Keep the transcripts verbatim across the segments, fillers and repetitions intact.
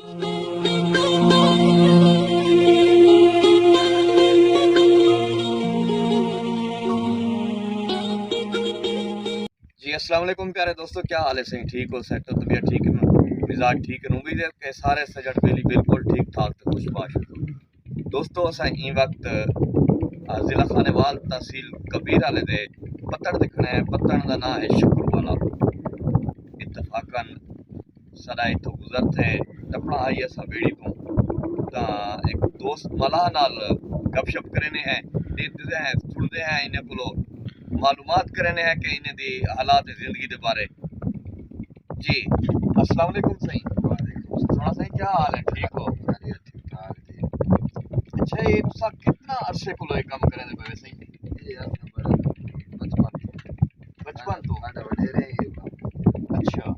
جی، السلام علیکم پیارے دوستو، کیا حال ہے؟ سائیں ٹھیک ہو؟ صحت و طبیعت ٹھک ہے؟ مزاج ٹھیک ہے؟ امید ہے کہ سارے سجݨ ٻیلی بالکل ٹھیک ٹھاک تے خوش باش ہو۔ دوستو، اساں ایں وقت، آ، ضلع خانیوال، تحصیل کبیر والے دے پتݨ تے کھڑے ہیں۔ پتݨ دا ناں ہے شکر والا۔ اتفاقاً ساݙا اتھوں گزر تھئے، ٹپݨا ہئی اساں ٻیڑی توں، تاں ہک دوست ملاح نال گپ شپ کریندے ہیں، ݙیکھدے ہیں، سݨدے ہیں، انہیں کولوں معلومات کریندے ہیں کہ انہیں دی حالات زندگی دے بارے۔ جی، السلام علیکم سائیں۔ وعلیکم السلام۔ سوہݨا سائیں، کیا حال ہے؟ ٹھیک ہو؟ خیریت، ٹھیک ٹھاک جی۔ اچھا، یہ تساں کتنا عرصے کولوں یہ کم کریندے پئے سائیں؟ یہ اساں بڑا بچپن توں۔ بچپن توں؟ ساݙا وݙیرے ہی ہے۔ اچھا۔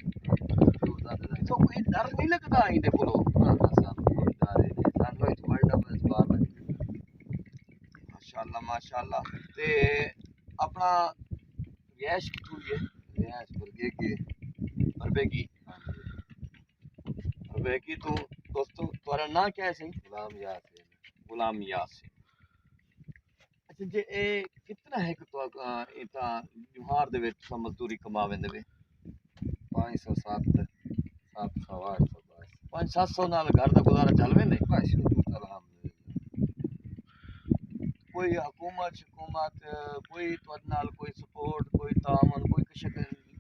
پیو دادا دا۔ تو کوئی ݙر نہیں لڳدا ایندے کولوں؟ نہ، نہ، سانوں کوئی ݙر ہی نہیں۔ سانوں اچ ورلڈ کپ اچ باہر لڳدے۔ ماشاءاللہ، ماشاءاللہ۔ تے اپݨا رہائش کتھوں دی ہے؟ رہائش برگیگی۔ بربیگی۔ ہاں جی۔ بربیگی توں دوستو، تہاݙا ناں کیا ہے سائیں؟ غلام یاسین۔ غلام یاسین۔ اچھا جی، اے کتنا ہے کہ تو، آ، اتھاں ݙیہاڑ دے وچ تساں مزدوری کما ویندے وے؟ پنج سو، ست، ست سو، اٹھ سو بس۔ پنج ست سو نال گھر دا گزارا چل ویندے؟ بس شکر الحمدللہ۔ کوئی حکومت شکومت، کوئی تہاݙے نال کوئی سپورٹ، کوئی تعاون، کوئی کشش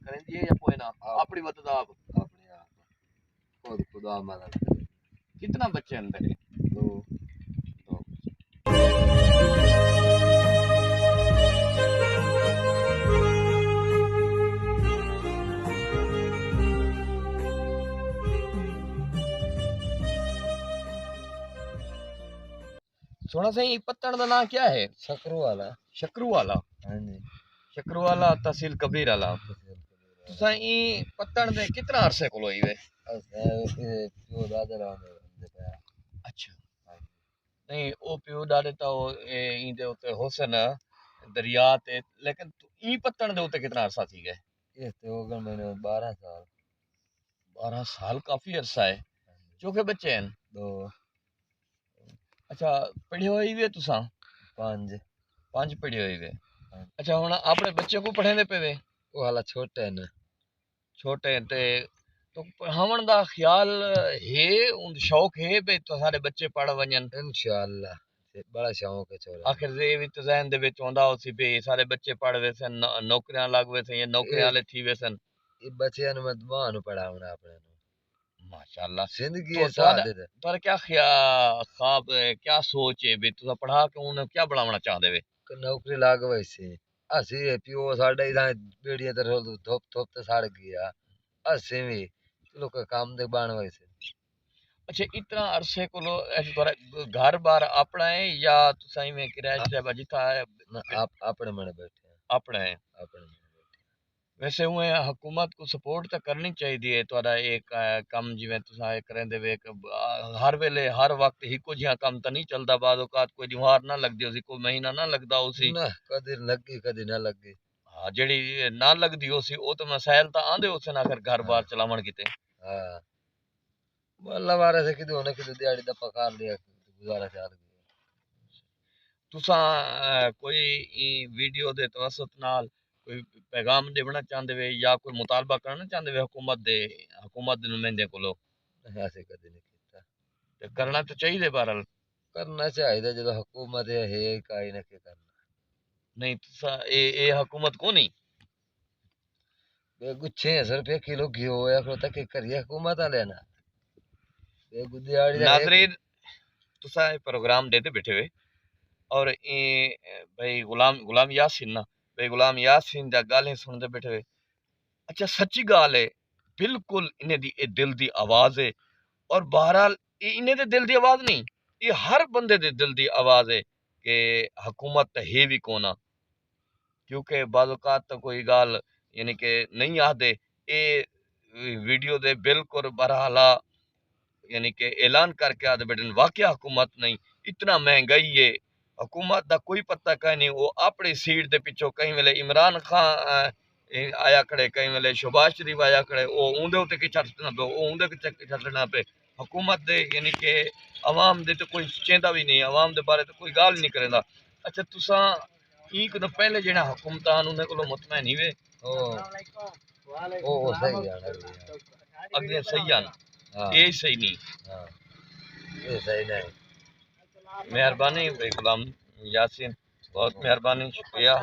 کریندی ہے یا کوئی نہ؟ آپ۔ اپݨی مدد آپ؟ اپݨی آپ۔ خود خدا مدد کرے۔ کتنا بچے ہیں تیرے؟ دو۔ دو۔ سوہݨا سائیں، اے پتݨ دا ناں کیا ہے؟ شکرو والا۔ شکرو والا؟ ہاں جی۔ شکرو والا، تحصیل کبیر والا۔ تحصیل کبیر والا۔ تساں ایں پتݨ دے کتنا عرصے کولوں ہیوے؟ اساں اے پیو دادے رہندے پئے۔ اچھا۔ ہاں جی۔ نہیں، او پیو ݙاݙے تاں او، اے، ایندے اتے ہوسن دریا تے، لیکن توں ایں پتݨ دے اتے کتنا عرصہ تھی ڳئے؟ اس تے ہو ڳئے میݙے ٻارہاں سال۔ ٻارہاں سال کافی عرصہ ہے۔ چوکھے ٻچے ہن؟ ݙو۔ اچھا، پڑھے ہوئے وے تساں؟ پنج۔ پنج پڑھے ہوئے وے۔ ہاں۔ اچھا، ہݨ اپݨے ٻچے کوں پڑھیندے پئے وے؟ او حالا چھوٹے ہن۔ چھوٹے تے تو پڑھاوݨ دا خیال ہے، اوں شوق ہے بھئی تساݙے ٻچے پڑھ ونڄن؟ انشاءاللہ، بڑا شوق ہے چھوڑے۔ آخر دے وچ ذہن دے وچ ہوندا ہوسی بھئی سارے ٻچے پڑھ ویسن، نو-، نوکریاں لڳ ویسن یا نوکریاں اے، والے تھی ویسن۔ اے ٻچیاں نوں میں دعا نوں پڑھاوݨا اپݨے نوں۔ ماشاءاللہ۔ زندگی تو ہے ساتھ تہاݙا، دے۔ تہاݙا کیا خیا-، خواب ہے، کیا سوچ ہے بھئی تساں پڑھا کے انہاں کیا بݨاوݨا چاہندے وے؟ کہ نوکری لڳ ویسی۔ اسی اے پیو ساݙا اتھاں ٻیڑیاں تے رول دھپ دھپ تے سڑ ڳیا۔ اسی وی چلو کوئی کم تے بݨ ویسے۔ اچھا، اتنا عرصے کولو اے تہاݙا گھر بار اپݨا ہے یا تساں ایویں کرائے تے بھڄی تھا ہے؟ نہ، آپ، اپݨے مݨے ٻیٹھے ہیں۔ اپݨا ہے۔ اپݨے مݨے ٻیٹھے ہیں۔ ویسے اوں حکومت کوں سپورٹ تاں کرݨی چاہیدی ہے، تہاݙا اے ک-، کم جیویں تساں اے کریندے وے، ک-، ہر ویلے، ہر وقت ہکو جیہاں کم تاں نہیں چلدا، بعض اوقات کوئی ݙیہاڑ نہ لڳدی ہوسی، کوئی مہینہ نہ لڳدا ہوسی۔ نہ، کدی لڳی، کدی نہ لڳی۔ ہاں، جیڑھی نہ لڳدی ہوسی، او تاں مسائل تاں آندے ہوسن آخر گھر بار ہاں۔ چلاوݨ کیتے۔ ہاں۔ اللہ وارث ہے، کدی ہونے کدی ݙیہاڑی دا پکار لیا، گزارا چل ڳیا۔ تساں، آ، کوئی ایں ویڈیو دے توسط نال کوئی پیغام ݙیوݨا چاہندے وے یا کوئی مطالبہ کرݨا چاہندے وے حکومت دے، حکومت دے نمائندے کولو؟ اسے کدی نہیں کیتا۔ تے کرݨا تاں چاہیدے بہرحال۔ کرݨا چاہیدا جدوں حکومت ہے، ہے کائے نہ کے کرݨا۔ نہیں، تساں اے، اے حکومت کونی؟ بے گچھے سو روپے کلو گھیو ہویا کھڑو تاں کے کریے حکومت والے نا۔ بے گدیاڑی دا ناظرین، تساں اے پروگرام ݙیہدے ٻیٹھے وے اور اے بھائی غلام، غلام یاسین نا، بھائی غلام یاسین دا ڳالھیں سݨدے ٻیٹھے وے۔ اچھا، سچی ڳالھ ہے، بالکل انہیں دی اے دل دی آواز ہے۔ اور بہرحال اے انہیں دے دل دی آواز نہیں، اے ہر بندے دے دل دی آواز ہے کہ حکومت تاں ہے وی کوناں۔ کیونکہ بعض اوقات تاں کوئی ڳالھ یعنی کہ نہیں آہدے، اے ویڈیو دے بالکل برحالا یعنی کہ اعلان کر کے آہدے ٻیٹھن واقعہ حکومت نہیں، اتنا مہنگائی ہے۔ حکومت دا کوئی پتہ کائنی، او اپݨی سیٹ دے پچھوں کہیں ویلے عمران خان، آ، آیا کھڑے، کہیں ویلے شہباز شریف آیا کھڑے، او اوندے اتے کی چھٹ سٹنا پئے، او اوندے کی چھٹ سٹنا پئے۔ حکومت دے، یعنی کہ عوام دے تے کوئی سوچیندا وی نہیں، عوام دے بارے تے کوئی ڳالھ نہیں کریندا۔ اچھا، تساں ایں کنوں پہلے جیڑھا حکمتان انہیں کولوں مطمئن ہیوے؟ او او او صحیح ہے۔ اڳلے صحیح ہن، ہاں۔ اے صحیح نہیں۔ ہاں۔ یہ صحیح نہیں۔ مہربانی بھائی غلام یاسین، بہت مہربانی، شکریہ۔